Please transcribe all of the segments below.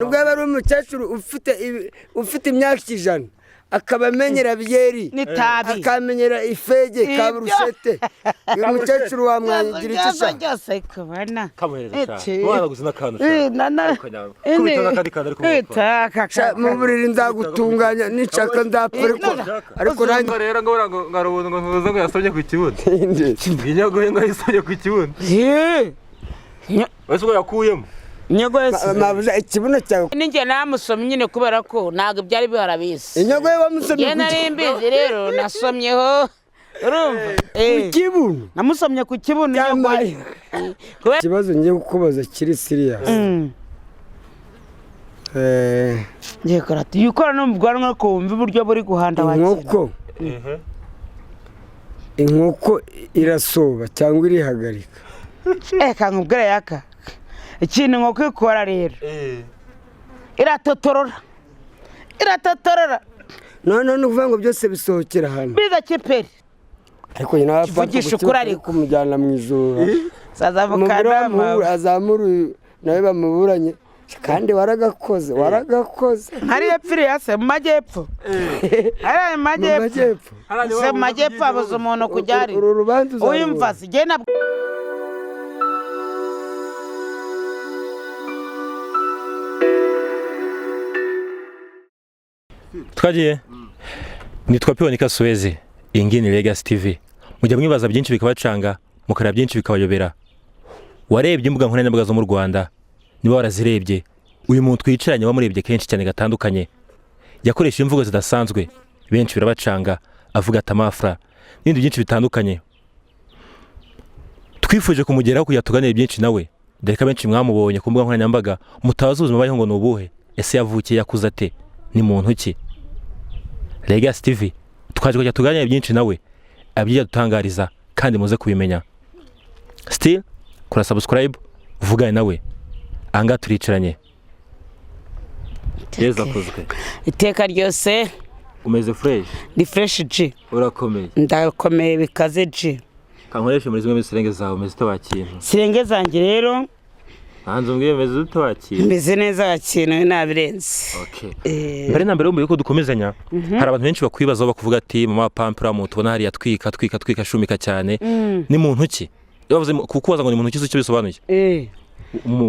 Nubwo yaba ari umukecuru ufite imyaka 100, akaba amenyera byeri, n'itabi, akamenyera ifege Ibyo. Kaburushete, uyu mukecuru wamwangira icyo byose ushaka. Byose kubona. Kamuhereza. Iti. Cyane waraguze n'akantu. Ini. Kubita n'akandi kantu ariko. Itaka. Sha, mu buriri nzagutunganya, nishaka nzapfa, ariko nanjye Ngo rero ngo ngo hari ubuntu ngo ntuza ngo yasomye ku kibuno, inyagoye ngo yasomye ku kibuno. Ye. Wese ubwo yakuyemo. Nyago yose. Mabuja, ikibuno cyawe. Ninjye namusomye nyine kubera ko ntabwo byari biharabizi. Inyago ye wamusomye Njye ku nari mbizi rero, nasomyeho, urumva? Kibuno. Namusomye ku kibuno inyago ye. Kubera Ikibazo ngiye kukubaza kiri serious. Ngiye karate iyo ukora no mu bwanwa ko wumva uburyo buri guhanda wakira. Inkoko irasoba cyangwa irihagarika? Reka nkubwire yaka, ikintu inkoko ikora rero, iratotorora, iratotorora. None ni ukuvuga ngo byose bisohokera hano? Biza kiperi. Ariko nyina wa Kivugisha ukuri ariko. Kumujyana mu ijoro, saza umugore mukanda. wamuhura azamura uyu, nawe bamuburanye, kandi waragakoze, waragakoze. Hariya epfiriya se mu majyepfo, hariya mu Mu majyepfo. majyepfo. Se mu majyepfo habuze umuntu kujya ari Uru rubanza uzarubona. Uyumva se jye na Twagiye. Nitwa Piwonika Suwezi, iyi ngiyi ni Legacy TV. Mujya mwibaza byinshi bikabacanga, mukareba byinshi bikabayobera. Warebye imbuga nkoranyambaga zo mu Rwanda? Niba warazirebye, uyu muntu twicaranye wamurebye kenshi cyane gatandukanye. Yakoresha imvugo zidasanzwe, benshi birabacanga, avuga ati amafra n'ibindi byinshi bitandukanye. Twifuje kumugeraho kugira tuganire byinshi nawe, dore ko abenshi mwamubonye ku mbuga nkoranyambaga mutazi ubuzima abayeho ngo ni ubuhe. Ese yavukiye, yakuze ate, ni muntu ki? Legacy TV twaje kujya tuganira byinshi nawe, abyo dutangariza kandi muze kubimenya. Still kora subscribe, uvugane nawe. Ahangaha turicaranye. Yezu akozwe. Iteka ryose. Umeze fresh? Ni fresh G. Urakomeye? Ndakomeye bikaze G. Kankoreshe muri zimwe muri serenge zawe. Umeze ute wa kintu? Sirenge zanjye rero. Hanze umbwiye, umeze ute wa kintu? Meze neza wa kintu, nabirenze. Okay. Mbere na mbere, yuko dukomezanya, hari abantu benshi bakwibazaho, bakuvuga ati mama Pampura, muntu tubona hariya atwika atwika atwika ashumika cyane, ni muntu ki? Iyo bavuze kukubaza ngo ni muntu ki, icyo bisobanuye?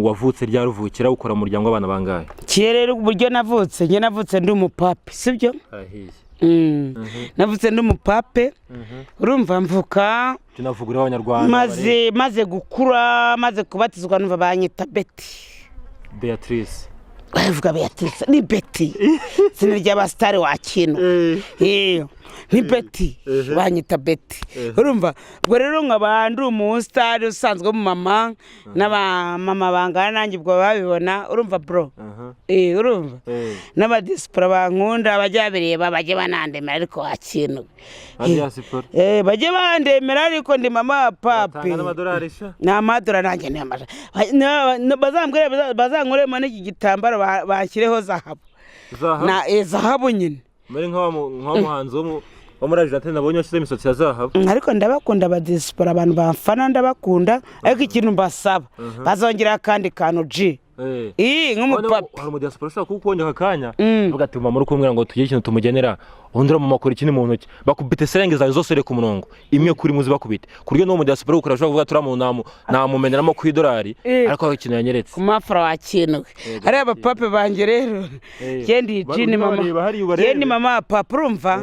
Wavutse ryari, uvukira, ukora mu muryango w'abana bangahe? Kiye rero, uburyo navutse, njye navutse ndi umupape, sibyo? Ahiye. Navutse ndi umupape, urumva, mvuka Tunavugurira abanyarwanda. Maze gukura, maze kubatizwa, numva banyita Beti. Beatrice. Bavuga Beatrice, ni Beti, izina ry'abasitari wa kintu. Ni Beti, banyita Beti, urumva? Ubwo rero nkaba ndi umusitari usanzwe w'umumama n'abamama bangana nanjye, ubwo babibona, urumva bro? Urumva, n'abadisipura bankunda bajya babireba, bajye banandemera, ariko wa kintu. Diaspora. Bajye bandemera, ariko ndi mama wa papi. Tanga n'amadolari sha. Ni amadora nanjye ni amaja bazambwire bazankoremo n'iki gitambaro, bashyireho zahabu. Zahabu. Na zahabu nyine. Muri nka muhanzi wo muri Argentine nabonye washyize imisatsi ya zahabu. Ariko ndabakunda abadisipora, abantu bamfana ndabakunda, ariko ikintu mbasaba, bazongeraho akandi kantu G. Iyi nk'umupapi. Hari umudiaspora ushobora kukubonye aka kanya avuga ati mama uri kumbwira ngo tugire ikintu tumugenera, undi mama akora ikindi mu ntoki. Bakubite serenge zawe zose uri ku murongo, imwe kuri muzi bakubite, ku buryo n'uwo mudiaspora ukora ashobora kuvuga ati uriya muntu namumeneramo ku idolari, ariko hari ikintu yanyeretse. Ku mafura wakinwe ariya abapape banjye rero. Genda iyi ni mama. Bareba hariya ubarebe. Genda mama wa papa, urumva?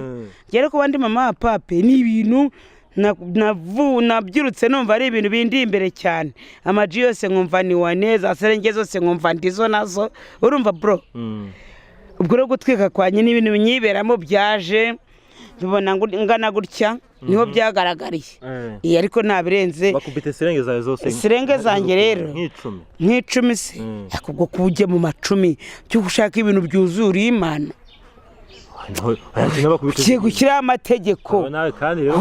Ngere kuba ndi mama wa pape ni ibintu nabyirutse numva ari ibintu bindi imbere cyane, amaji yose nkumva ni wane, za serenge zose nkumva ndizo nazo, urumva bro? Ubwo rero gutwika kwanjye ni ibintu binyiberamo, byaje bibona ngana gutya niho byagaragariye. Iyi ariko ntabirenze. Bakubite serenge zawe zose. Serenge zanjye rero. Nk'icumi. Nk'icumi se? Ariko ubwo kuba ujye mu macumi cyo gushaka ibintu byuzuye imana. Ugiye gushyiraho amategeko. Nawe kandi rero.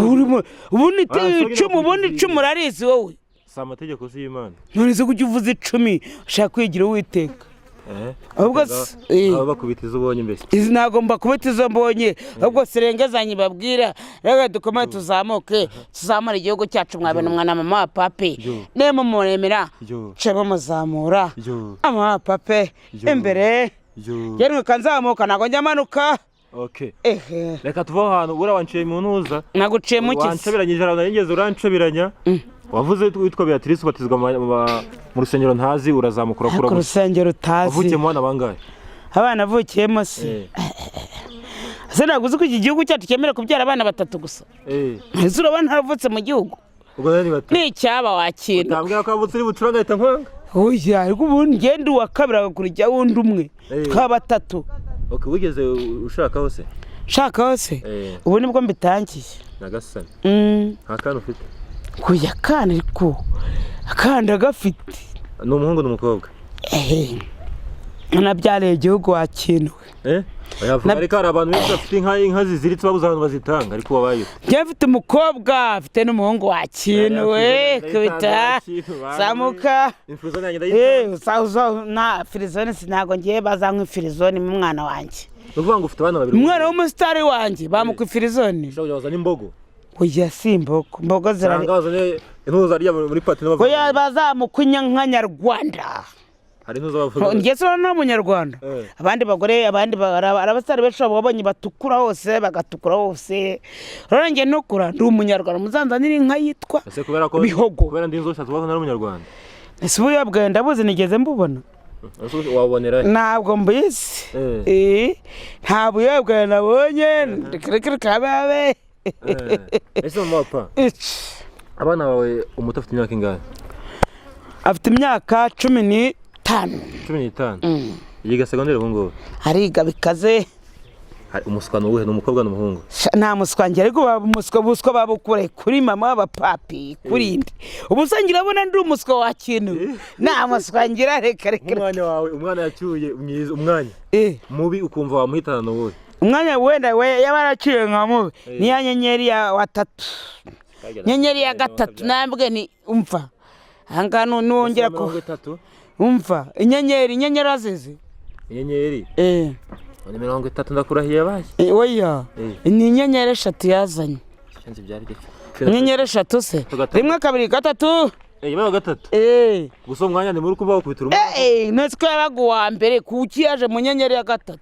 Ubundi Barasabye icumi, ubundi bakubise. icumi urarizi wowe? Si amategeko si y'Imana. None se kujya uvuza 10 ushaka kwigira uwiteka? Ahubwo Aba bakubita izo ubonye mbese. Izi ntabwo mbakubita izo mbonye, ahubwo sirengezanye babwira reka dukomeze tuzamuke, tuzamure igihugu cyacu. Mwabona umwana mama wa papi niba mumuremera nce mumuzamura mama wa pape imbere yewe kanzamuka, ntabwo njya manuka. Okay. Ehe. Reka tuve aho hantu, buriya wanciye mu ntuza. Naguciye mu kisi. Wancabiranyije ahantu nigeze urancabiranya. Wavuze witwa Beatrice, ubatizwa mu rusengero ntazi, urazamuka urakura Ku gusa. rusengero utazi. Wavukiye mu bana bangahe? Abana avukiyemo se? Ese ntabwo uzi ko iki gihugu cyacu cyemera kubyara abana batatu gusa? Ese urabona ntaravutse mu gihugu? Ubwo rero ni batatu. Ni icyaba wakintu. Utambwira ko wavutse uri bucuranga ahita nkwanga. Oya, ariko ubundi ngende uwa kabiri agakurikiraho undi umwe. Twaba batatu. Okay, wigeze ushaka hose? Nshaka hose? Ubu nibwo mbitangiye. Nyagasani. Nta kana ufite? Kuya akana, ariko akana gafite. Ni umuhungu n'umukobwa? Ehe, nabyariye igihugu wakinwe. Oya, ariko hari abantu benshi bafite inka ziziritse babuze ahantu bazitanga, ariko wabaye. Njye mfite umukobwa, mfite n'umuhungu wakinwe. Kubita zamuka. Imfuzo yanjye ndayitanga. Uza na firizone, ntabwo ngiye bazankwa ifirizone mu mwana wanjye. Ni ukuvuga ngo ufite abana babiri. Umwana w'umusitari wanjye bamukwa ifirizone. Ushobora kujya wazana imbogo. Oya, si imbogo, imbogo zirari. Cyangwa wazane intuza rya muri pati. Oya, bazamukwa inka nyarwanda. Hari intuza bavuga. Njye se urabona umunyarwanda? Abandi bagore, abandi hari abasitari benshi babonye batukura hose, bagatukura hose. Urabona njye ntukura, ndi umunyarwanda, muzanzanire inka yitwa Ese kubera ko Bihogo. Kubera ndi inzobe ushatse kuvuga ko ntari umunyarwanda? Ese ubu bwawe ndabuzi, nigeze mbubona? Ese wabonera he? Ntabwo mbizi. Nta buyobe bwawe nabonye, reka kababe. Ese mama papa, Ici. abana bawe umuto afite imyaka ingahe? Afite imyaka 15. 15. Yiga segonderi ubu ngubu? Ariga bikaze. Hari umuswa ni uwuhe? Ni umukobwa n'umuhungu? Sha, nta muswa njye, ariko umuswa buswa babukure kuri mama w'abapapi kuri ndi. Ubu se ngira abona ndi umuswa wa kintu? Nta muswa ngira, reka reka. Umwanya wawe, umwana yacyuye mwiza, umwanya mubi ukumva wamuhitana ni uwuhe? Umwanya wenda we yaba yaraciye nka mubi ni ya nyenyeri ya watatu, nyenyeri ya gatatu nambwe ni umva ahangaha nuwongera ko 30. Umva inyenyeri azizi. Inyenyeri ni 30, ndakurahiye yabaye. Oya. Ni inyenyeri eshatu yazanye. Sinzi byari byo. Inyenyeri eshatu se? Gatatu. Rimwe, kabiri, gatatu. Yabaye gatatu. Gusa umwanya ni muri kumva wakubita urumwe. Nzi ko yabaga uwa mbere, kuki yaje mu nyenyeri ya gatatu?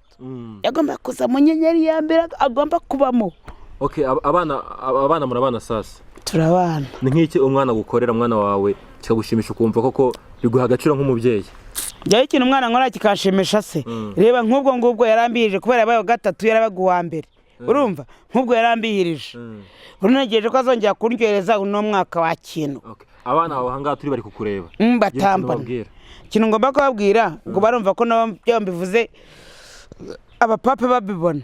Yagomba kuza mu nyenyeri ya mbere agomba kubamo. Okay, abana murabana sasa. Turabana. Ni nk'iki umwana agukorera, umwana wawe, kikagushimisha ukumva koko biguha agaciro nk'umubyeyi? Njyewe ikintu umwana nkora kikanshimisha se, reba nk'ubwo ngubwo yarambihirije kubera yabaye uwa gatatu, yarabaga uwa mbere. Urumva nk'ubwo yarambihirije, unagejeje ko azongera kundyohereza uno mwaka wa kintu. Okay. Abana bawe ahangaha turi bari kukureba. Gira ikintu Batambana. ubabwira. Ikintu ngomba kubabwira ngo barumva ko nabo byo mbivuze, abapape babibona,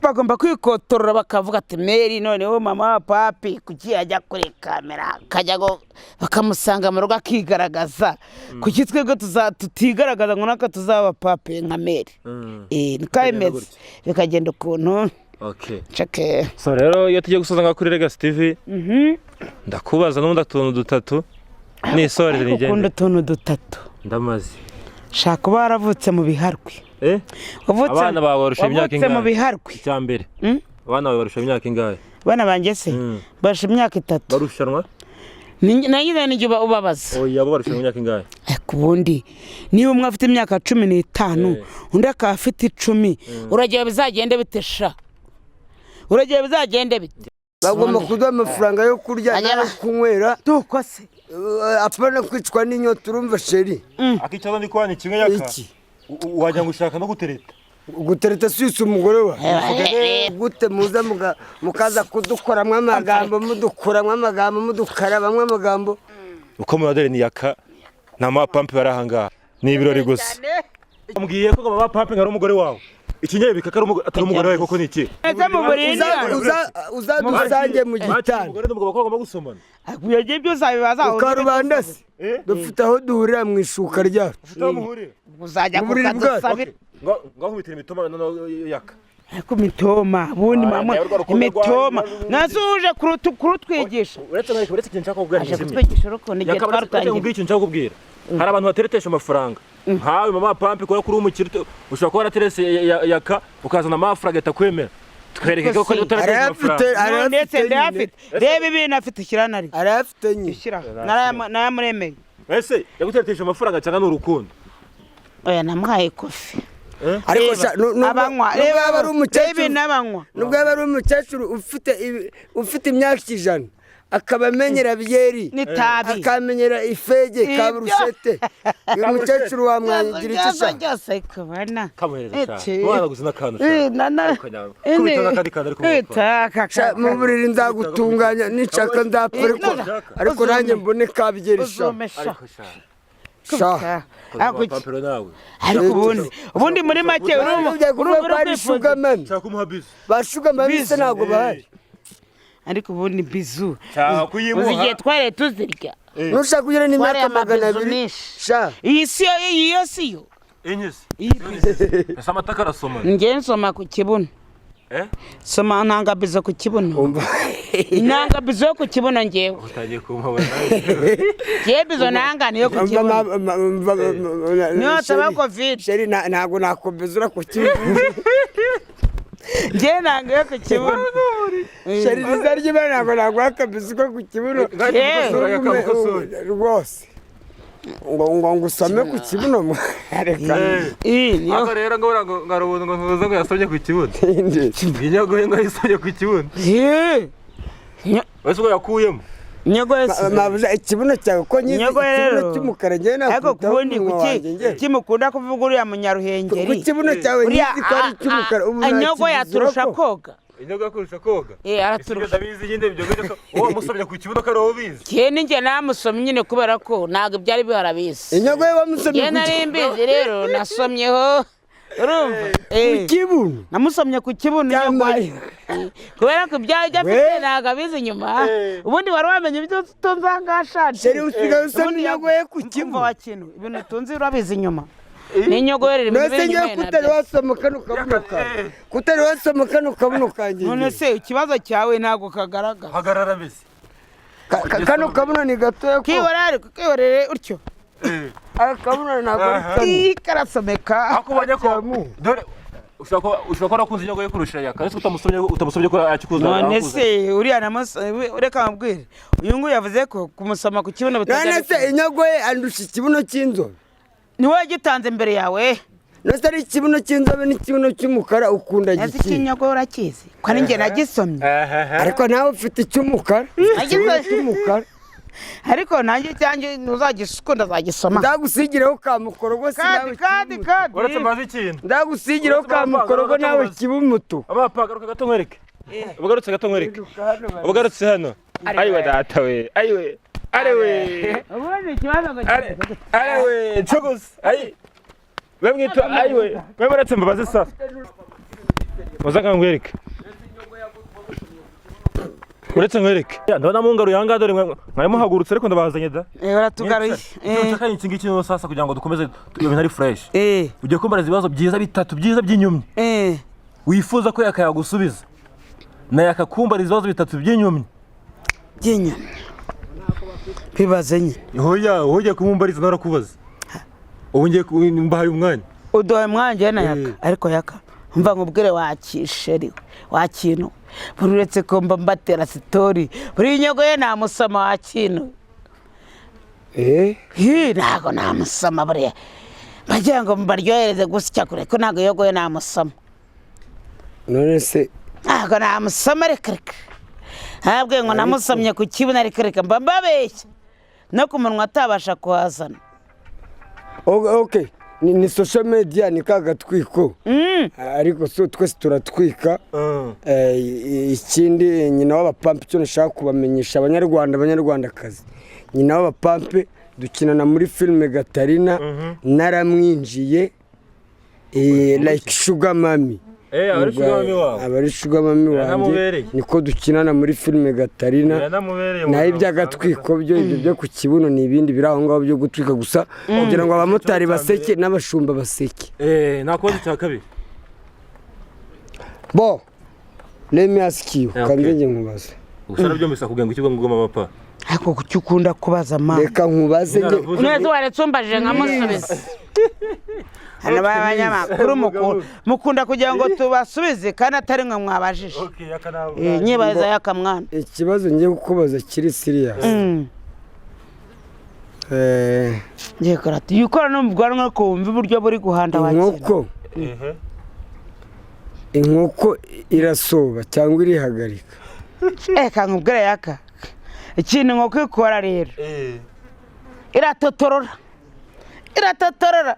bagomba kwikotorora bakavuga ati meri noneho mama wa papi kuki yajya kuri kamera akajya ngo bakamusanga mu rugo akigaragaza, kuki twebwe tutigaragaza ngo natwe tuzaba papi nka meri? Niko Bikagenda bimeze. gutyo. Bikagenda ukuntu. Okay. Ceke. So rero iyo tugiye gusoza nka kuri Legacy TV, ndakubaza n'ubundi utuntu dutatu nisoreze. Ukunda Nigende. utuntu dutatu. Ndamaze. Shaka kuba waravutse mu biharwe. Abana bawe barusha imyaka Wavutse mu ingahe? biharwe. Icya mbere. Abana bawe barusha imyaka ingahe? Abana banjye se? Barusha imyaka 3. Barushanwa? Nanjye nijye ubabaza. Oya, bo barushanwa imyaka ingahe? Ariko ubundi niba umwe afite imyaka 15, undi akaba afite 10, uragira bizagende bite sha? Uragira bizagende bite? Bagomba kuduha amafaranga yo kurya n'ayo kunywera. Tuko se. Apana kwicwa n'inyota, urumva chéri? Akicaza ndi kubana kimwe yaka. Iki? Wagira ngo ushaka no gutereta. Gutereta si umugore wa gute? Muza mukaza kudukoramo amagambo, mudukuramo amagambo, mudukarabamo amagambo. Uko muradere ni yaka nta mapampe bari ahangaha, ni ibirori gusa. Mbwiye ko mama pampe ari umugore wawe, ikinyabika ko atari umugore wawe koko ni iki? Ese mu burindi. Uzadusange mu gitanda. Umugore n'umugabo ko bagomba gusomana. Ibyo byose uzabibaza. Ukarubanda se dufite aho duhurira mu ishuka ryacu. Ufite aho muhurira? Uzajya Mu buriri bwacu. kukadusabira. Ngaho imitoma noneho yaka. Ariko imitoma ubundi Ah, mama nawe urwo rukundo imitoma rwawe- nasuje kurutwigisha. Uretse ikintu nshaka kukubwira Aje ni kimwe. kutwigisha urukundo igihe Yaka, uretse twarutangira. nkubwire ikintu nshaka kukubwira. Hari abantu bateretesha amafaranga nkawe, mama Pampe, kubera ko uri umukire, ushobora kuba waraterese yaka, ukazana amafaranga agahita akwemera. Twereke ko Ariko si- utaratesha Arayafite. amafaranga. Arayafite Ndetse nyine. ndayafite. Reba ibintu afite, shyira nari. Arayafite nyine. Shyira nayamuremeye. Ese yaguteretesha amafaranga cyangwa ni urukundo? Oya, namuhaye kofi. Ariko Reba, sha, abanywa, nubwo reba yaba ari reba umukecuru, ibintu abanywa. nubwo yaba ari umukecuru ufite imyaka 100, akaba amenyera byeri, N'itabi. akamenyera ifege Ibyo. kaburushete, uyu mukecuru wamwangira icyo Byose ushaka? byose kubona. Kamuhereza Eci. cyane mwana, gusa n'akantu. Eh, Kubita n'akandi kantu ariko mupfa. Itaka. Sha, mu buriri nzagutunganya, nishaka nzapfa, ariko Ariko nanjye mbone kabyeri sha. Uzumesha. Ariko sha. Sha. Ariko Pampero nawe. Ariko ubundi muri make urumva Ujya kuvuga urumva ko ari uri kwifuza. sugar mummy. Nshaka kumuha bizu. Ba sugar mummy se Bizu. ntabwo bahari? Ariko ubundi bizu Nshaka kuyimuha. uzi igihe twari tuzirya? Nushaka kugira n'imyaka Twariye magana amabizu abiri menshi. sha. Iyi si yo, iyi yo si yo. Inyisi. Iyi bizu. Ese amataka arasoma? Njye nsoma ku kibuno. Eh. Soma, ntanga bizo ku kibuno. Umva. Nanga bizo yo ku kibuno njyewe. Utangiye kumpabona. Njyewe bizo nanga niyo ku Umva. kibuno. Niyo hataba Chérie, Covid. Chérie, ntabwo nakobezura ku kibuno. Njyewe nanga iyo ku kibuno. Chérie, riza ry'Imana, ntabwo naguha akabizu ko ku kibuno. Rwose ngo usome ku kibuno, reka. Iyi niyo. Ako rero ngo ngo ngo ubuntu ngo ntuza ngo yasomye ku kibuno. Inyago ngo yasomye ku kibuno. Eh. Wese ubwo yakuyemo. Nyogo ese. Mabuja, ikibuno cyawe ko nyizi, Nyogo ikibuno rero. cy'umukara, njyewe Ariko nakubitaho kubundi umunwa kuki wanjye njye. kuki mukunda kuvuga uriya munyaruhengeri? Ku kibuno cyawe Uriya nyizi ko ari icy'umukara, ubu nyogo nakibizura yaturusha ko. koga. Inyago yakurusha koga. Eh, araturusha. Ndabizi nyine ibyo ngibyo ko uwo wamusomye ku kibuno ko ari wowe ubizi. Njye ninjye namusomye nyine, kubera ko ntabwo byari biharabizi. Inyogo ye wamusomye Njye ku nari mbizi rero, nasomyeho, urumva? ku kibuno. Namusomye ku kibuno inyogo. Cyambaye. Kubera ko ibyo afite We. ntabwo abizi inyuma. Ubundi wari wamenya ibyo utunze aha ngaha ashaje? Chérie, usigaye usoma inyogo ye ku Umva, kibuno. wa kintu, ibintu utunze urabizi inyuma n'inyogo ye riri mu None biri se inyuma ngewe ye kutari nabyo. wasoma kano kabuno kanjye, kutari wasoma kano kabuno kanjye? None se ikibazo cyawe ntabwo kagaragara? Hagarara mbese. Kano kabuno ni gatoya ko. Kihorere, ariko kihorere utyo. Aka kabuno ntabwo ari kano. Ih, karasomeka. Ako ubonye ko dore ushobora kuba warakunze inyogo ye kurusha yaka, ariko utamusomye ko akikuza. None se uriya reka mubwire, uyu nguyu yavuze ko kumusoma ku kibuno bitajya None se bikunda. inyogo ye andusha ikibuno cy'inzobe? Ni wowe gitanze imbere yawe. None se ari ikibuno cy'inzobe n'ikibuno cy'umukara, ukunda Ese giki? ikinyogo urakizi ko ari njye nagisomye? Ariko nawe ufite icy'umukara, ikibuno cy'umukara. Ariko nanjye icyanjye ntuzagisukunda, azagisoma. Ndagusigireho ka mukorogo si Kandi nawe kandi kiba kandi Uretse mbaze ikintu. Ndagusigireho ka mukorogo, nawe kiba umutuku. Amapa, garuka gato nkwereke. Ubugarutse gato nkwereke. Ubugarutse hano. Ayiwe data we. Ayiwe. Arewe. Ubundi ikibazo ngo Are arewe cogoze. Ayi. We mwita ayiwe. We muretse mbabaze sasa. Muza nkwereke. Uretse nkwereke. Ndabona mungaruye ahangaha, dore mwari muhagurutse ariko ndabazanye da. Eh, uratugaruye. Ikintu nshaka ni iki ngiki noneho sasa, kugira ngo dukomeze iyo bintu ari fresh. Eh. Ugiye kumbariza ibibazo byiza bitatu byiza by'inyumye. Eh. Wifuza ko yakayagusubiza. Na yakakumbariza ibibazo bitatu by'inyumye. By'inyuma bibaze nyine. Hoya, ugiye kumumbariza nawe arakubaza. Ubu ngiye mbahaye umwanya. Uduhaye umwanya na yaka. Ariko yaka, mva nkubwire, wakisheri wa kintu, buri uretse ko mba mbatera story, buri inyogo ye namusoma wa kintu. Eh. Hi, ntabwo namusoma buriya, bagira ngo mbaryohereze gusya kure ko ntabwo iyo namusoma. None se Ntabwo namusoma, reka reka, ntabwo ngo namusomye ku kibuno, reka reka, mba mbabeshya, no ku munwa atabasha kuhazana. Okay, ni social media, ni ka gatwiko, ariko so twese turatwika. Ikindi, nyina w'abapampe, icyo nashaka kubamenyesha abanyarwanda, abanyarwandakazi, nyina w'abapampe dukinana muri filime Gatarina, naramwinjiye, like sugar mummy. Eh, aba ari sugar mummy wawe. Aba ari sugar mummy wanjye. Yaranamubereye. Niko dukinana muri filime Gatarina. Yaranamubereye. Naho iby'agatwiko byo, ibyo byo ku kibuno ni ibindi biri aho ngaho byo gutwika gusa kugira ngo abamotari baseke n'abashumba baseke. Eh, nta kibazo cya kabiri. Bo, let me ask you. Okay. Kanze njye nkubaze. Gusa nabyumvise akubwira ngo ikigo ngo mama pa. Ariko kuki ukunda kubaza mama? Reka nkubaze nge. Naravuze. Neza, waretse umbajije nkamusubiza. Hano abanyamakuru mukunda kugira ngo tubasubize kandi atari mwe mwabajije. Okay, yaka ntabwo. Nyibariza y'akamwana. Ikibazo ngiye kukubaza kiri serious. Ngiye karate iyo ukora no mu bwanwa ko wumva uburyo buri guhanda wakira. Inkoko, inkoko irasoba cyangwa irihagarika? Reka nkubwire yaka, ikintu inkoko ikora rero, iratotorora, iratotorora.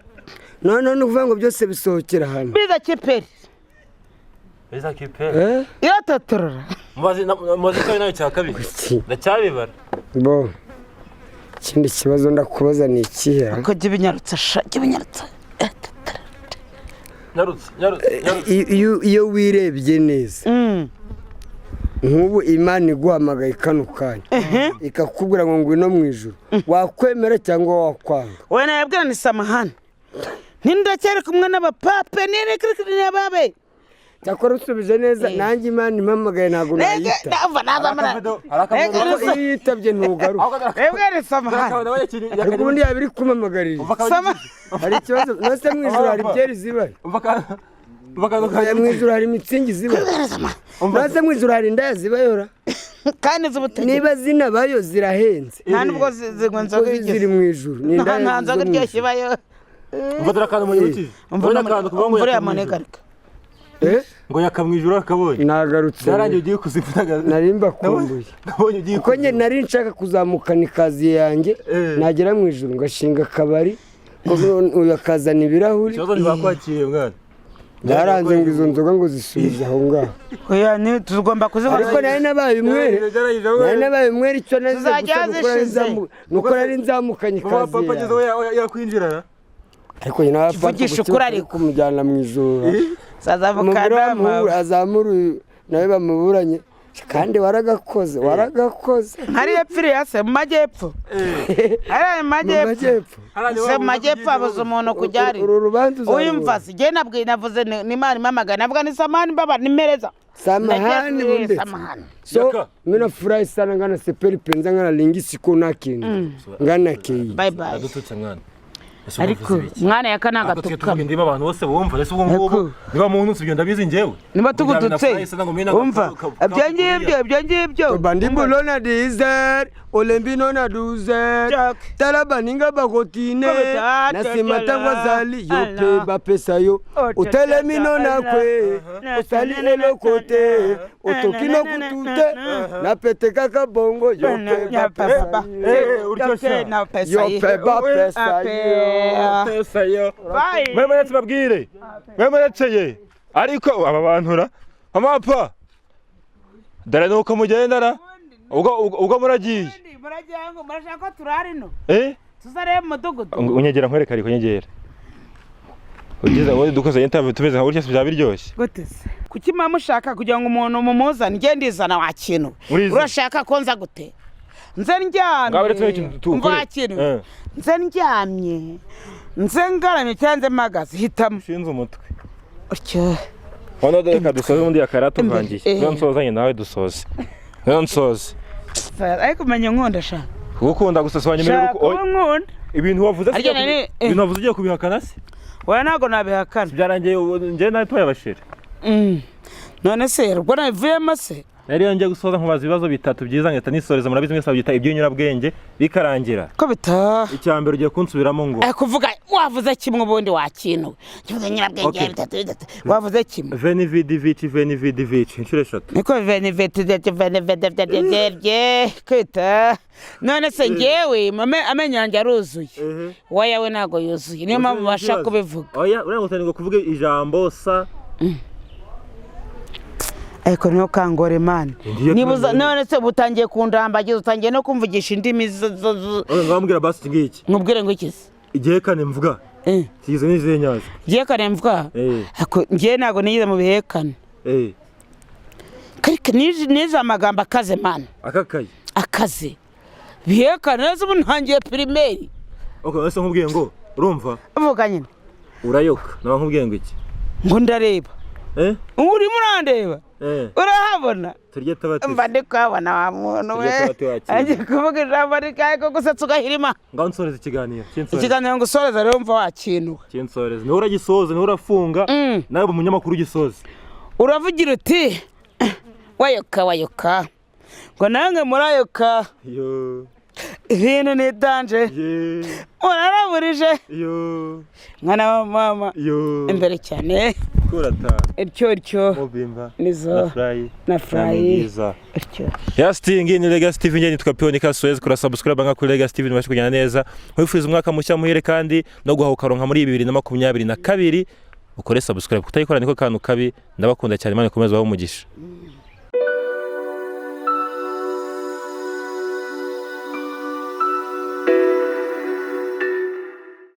None ni ukuvuga ngo byose bisohokera hano? Biza kiperi. Biza kiperi. Eh? Iratotorora. Mubaze mubaze ko nawe cya kabiri. Iki. Ndacyabibara. Bo, ikindi kibazo ndakubaza ni ikihe? Ko jya ibinyarutsa sha, jya ibinyarutsa. Iratotorora. Nyarutse, nyarutse, nyarutse. Iyo wirebye neza, nk'ubu Imana iguhamagaye kano kanya ikakubwira ngo ngwino mu ijuru, wakwemera cyangwa wakwanga? We nayabwira ni samahani, ntindacyari kumwe n'abapape n'ababe. Cyakora usubije neza. Nanjye Imana impamagaye ntabwo nayita, kuko iyo yitabye ntugaruka. Nayabwira ni samahani. Ariko ubundi yaba iri kumpamagarira, hari ikibazo? Nose mu ijuru hari byeri zibayo? Mu ijuru hari mitsingi zibayo? Nose mu ijuru hari indaya zibayora? Kandi z'ubutegetsi. Niba zinabayo zirahenze. Nta nubwo zinywa Kuko inzoga ziri mu ijuru ni nta indaya nta zo nzoga mu iryoshye ijuru. ibayo. Umva dore akantu munyibukije. Ubona akantu kuvuga ngo Imvura yaka mu ijuru. yamunegarika. Eh? Ngo yaka mu ijuru akabonye. Nagarutse. Byarangiye ugiye kuzivuga. Nari mbakumbuye. Nabonye ugiye. Kuko njye nari nshaka kuzamukana ikaziye yanjye, nagera mu ijuru ngashinga akabari, uyu akazana ibirahuri. Ikibazo ntibakwakiriye mwana. Byaranze ngo izo nzoga ngo zisubize aho ngaho. Oya, ni tugomba kuzinywa. Ariko nari nabaye umwere, nari nabaye umwere. Icyo nazize Tuzajya gusa nuko nari zishize. nuko nari nzamukanye Mama ikaziye papa ageze yanjye. aho yakwinjirana. Ariko nyina wa papa Kivugisha ukuri ariko. kumujyana mu ijuru, Zazamuka. umugore azamura uyu, nawe bamuburanye kandi waragakoze, waragakoze. Hariya epfiriya se mu majyepfo, hariya mu Mu majyepfo. majyepfo. Se mu majyepfo habuze umuntu kujya ari. Uru rubanza uzarubona. Uyumva se jye nabwiye, navuze ni Imana impamagara, navuga ni samahani mbaba nimereza. Samahani bundetse. Samahani. So Yaka. mina furahi sana, ngana sepeli penza, ngana lingisi ko nakinda ngana keyi. Bye bye. Adututse mwana. Ese Ariko uvuze ibiki? mwana yaka Ariko tujye nagatukama. tuvuga indimi abantu bose bumva. Ese ubwo ngubwo Ariko- niba muntu usibye ndabizi njyewe. Niba tugututse, umva ibyo ngibyo, ibyo ngibyo. Bandimbo na dizer olembi nona duzer. Jack. Tala baninga bakotine. Kobeta, Na nsima ntango azali yo Ala. mpe bapesa yo. Oh, Otelemi tata, nona ala. kwe osali eloko te, otoki no kutu te, napete kaka bongo yo mpe bapesa yo. Uryoshye. Yo mpe bapesa yo. Pesa yo. Bye. Mwe muretse babwire. Mwe murekeye. Ariko aba bantu ra. Amapa. Dore nuko mugendana. Ubwo muragiye. Muragira ngo murashaka ko turara ino? Eh? Tuzarebe mu mudugudu. Unyegera nkwereka, ariko nyegera. Ugeze wowe dukoze interview tumeze nka gutya byaba biryoshye. Gute se? Kuki muba mushaka kugira ngo umuntu mumuzane? Njye ndizana wa kintu. Uriza. Urashaka ko nza gute? Nze ndyamye? Ngaho retse ikintu tukore. Umva wa kintu. Nze ndyamye, nze ngaramye cyangwa nze mpagaze? Hitamo. Ushinze umutwe. Utyo. Hano reka dusoze ubundi yakara tuvangiye. Eh. Niyo nsozanye nawe dusoze. Niyo nsoze. Ariko umenya nkunda sha. Kugukunda gusa si wanyemerera Shaka uko uwo nkunda. Ibintu wavuze si Ariko nari- ibintu wavuze ugiye kubihakana se? Oya, ntabwo nabihakana. Byarangiye ubu njye nawe tubaye abashira. None se ubwo nabivuyemo se? Rero iyo ngiye gusoza nkubaza ibibazo bitatu byiza ngahita nisoreza, murabizi mwese babyita iby'inyurabwenge bikarangira. Ko bitaha. Icya mbere ugiye kunsubiramo ngo Kuvuga wavuze kimwe ubundi wakintu kivuze nyirabwenge. Okay. Bitatu bitatu wavuze kimwe. Veni vidi vici, veni vidi vici inshuro eshatu. Niko veni veti veti veni veti veti veti kwita. None se ngewe amenyo yanjye aruzuye, wayawe ntabwo yuzuye, niyo mpamvu ubasha kubivuga. Oya, uriya ngo kuvuga ijambo sa. Ariko niyo kangore mani. Ngiye Niba uza kumenya. None se ubu utangiye kundambagiza, utangiye no kumvugisha indimi Oya, ngambwira basi iki ngiki. Nkubwire ngo iki se? Igihekane mvuga kigizwe n'izihe nyajwi? Igihekane mvuga? Eh. Ako, ngewe ntabwo nigeze mu bihekane. Karika nize amagambo akaze mani. Akakaye. Akaze bihekane neza, ubu ntangiye primaire. Okay, ese nkubwiye ngo urumva Uvuga nyine. urayoka naba nkubwiye ngo iki? Ngo ndareba. Eh? Urimo urandeba? Eh. Urahabona? Turye tabatese. Mba ndi kuhabona wa muntu we. Turye tabate wakira. Agiye kuvuga ijambo rikaye ko gusetsa ugahirima. Ngaho nsoreza ikiganiro. Kinsoreze. Ikiganiro ngo usoreze rero, mva wakintu. Kinsoreze. Niwe uragisoza, niwe urafunga. Nawe umunyamakuru ugisoza. Uravugira uti wayoka wayoka, ngo nange murayoka. Yo. Ibintu ni danger. Ye. Uraraburije. Yo. Mwana wa mama. Yo. Imbere cyane. Kurata. Ityo ityo. Mubimba. Nizo. Na fly. Na fly. Mwiza. Ityo. Yasitingi ni Legacy TV, njye nitwa Pionika Suez. Kora subscribe nka kuri Legacy TV nibashe kugenda neza. Nkwifuriza umwaka mushya muhire kandi no guhaha ukaronka muri 2022. Ukore subscribe, kutayikora niko kantu kabi. Ndabakunda cyane, Imana ikomeze ibahe umugisha.